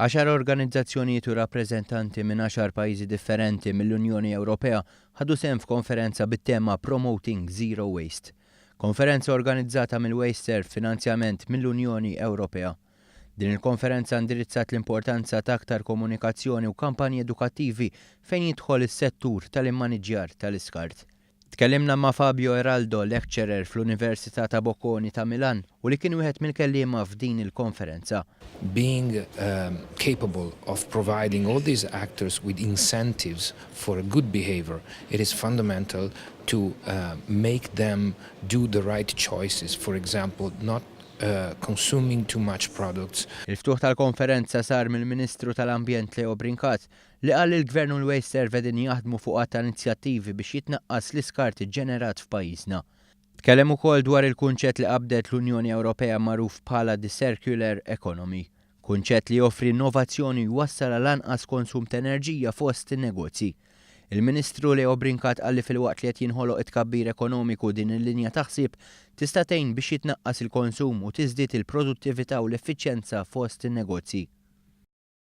Għaxar organizzazzjonijiet u rappreżentanti minn għaxar pajjiżi differenti mill-Unjoni Ewropea ħadu sehem f'konferenza bit-tema Promoting Zero Waste. Konferenza organizzata mill-WasteServ b'finanzjament mill-Unjoni Ewropea. Din il-konferenza indirizzat l-importanza ta' aktar komunikazzjoni u kampanji edukattivi fejn jidħol is-settur tal-immaniġġjar tal-iskart. Tkellimna ma' Fabio Eraldo, lecturer fl-Università ta' Bocconi ta' Milan u li kien wieħed mill-kelliema f'din il-konferenza. Being capable of providing all these actors with incentives for a good behavior, it is fundamental to make them do the right choices. For example, not consuming too much products. Il-ftuħ tal-konferenza sar mill-Ministru tal-Ambjent Leo Brincat, li qal li l-Gvern u l-WasteServ qegħdin jaħdmu fuq ta' inizjattivi biex jitnaqqas l-iskart ġenerat f'pajjiżna. Tkellem ukoll dwar il-kunċett li qabdet l-Unjoni Ewropea magħruf bħala the Circular Economy, kunċett li joffri innovazzjoni jwassal għal anqas konsum ta' enerġija fost in-negozji. Il-Ministru Leo Brincat qal li filwaqt li qed jinħoloq it-tkabbir ekonomiku, din il-linja taħsib tista' tgħin biex jitnaqqas il-konsum u tiżdied il-produttività u l-effiċjenza fost in-negozji.